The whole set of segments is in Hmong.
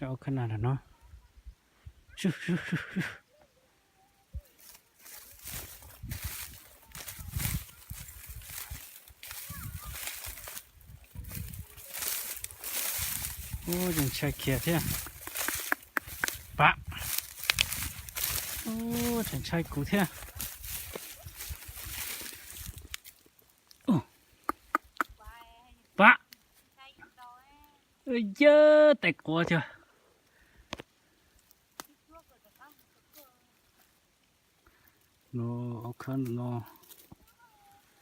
Aub khab na nram no. Ub, tseem ntshai kiag thiab. Pam. Ub, tseem ntshai kuv thiab. Pam. Yawg, tais quav tiag. No, aub khab no,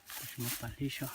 tsis muaj pas hlib saib.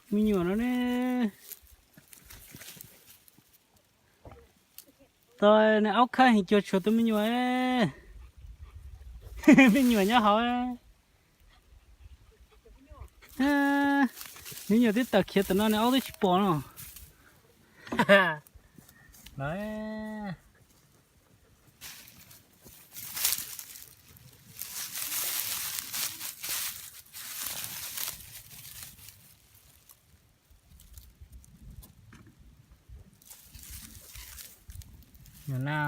Me nyuam no ne. Tau, nws aub khab heev cuag tshuav tus me nyuam. Me nyuam nyob hauv. Me nyuam twb tawm khiav tam no nws aub twb tsis pom no. Nyuam na.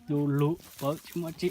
Lug lug pawv tsis muaj tsi.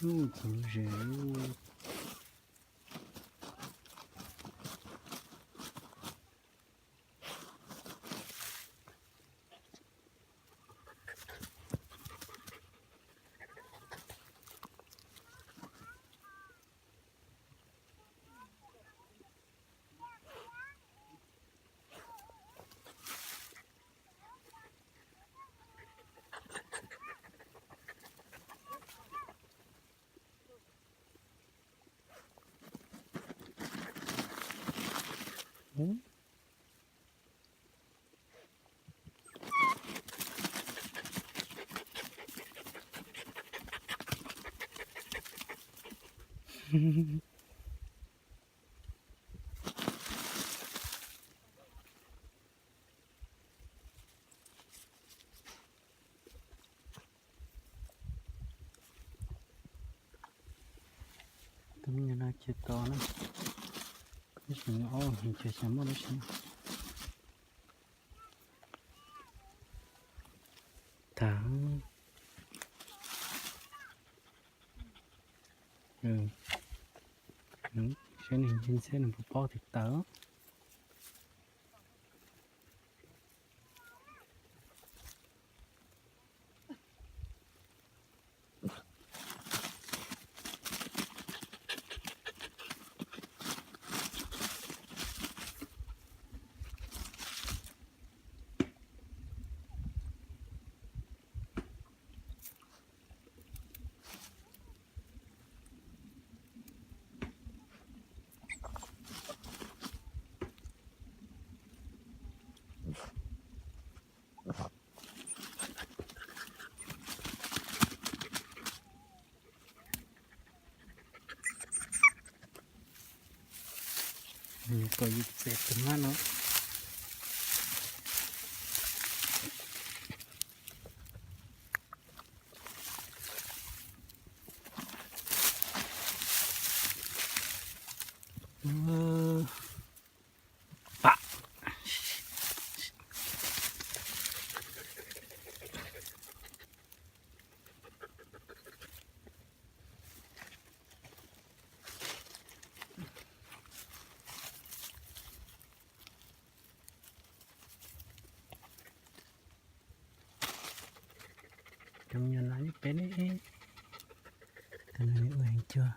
Ub, txog lub zes. Nyob no ces tau na, tab sis nyob ob heev ces xyov muaj dab tsi. Tag. Saib nws ntxhiab nws puas paub tiv taws. Kom yus txev tus hmab no. Cov me nyuam no ib peb ne, tus no ua heev cuag.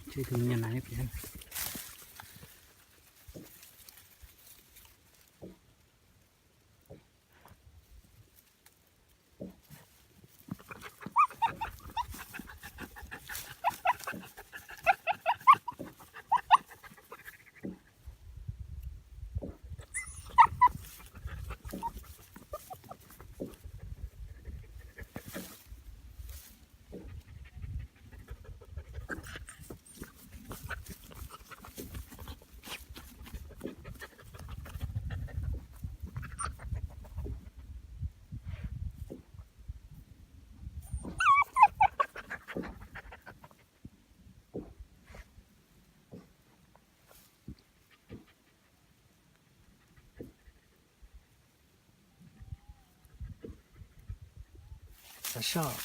Tshuav tus me nyuam no pem. Xav soj.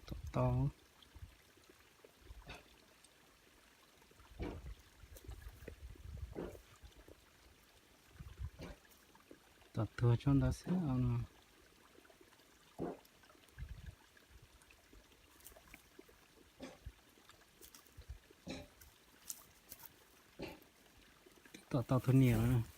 Tom tau. Tom tuag tsob ntawd xwb no. Tom tau tus niam.